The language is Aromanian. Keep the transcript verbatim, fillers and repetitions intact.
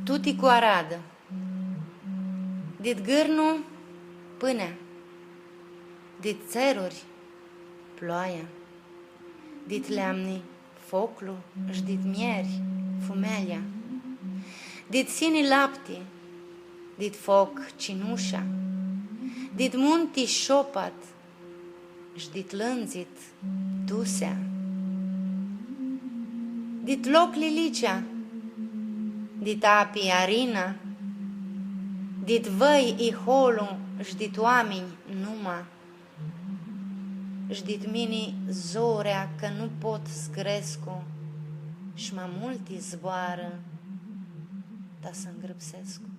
Tuti cu aradã. Dit gãrnu, pãnea. Dit tseruri, ploaia. Dit leamni, foclu, sh-dit mljeri, fumealja. Dit sini, lapti. Dit foc, cinusha. Dit munti, shopat. Sh-dit lãndzit, tusea. Dit loc, lilicea. Dit api, arina. Dit vãi, iholu. Sh-dit oaminj, numa. Sh-dit mini, zorea, cã nu pot s-crescu. Sh-ma multi zboarã ta s-ngrãpsescu.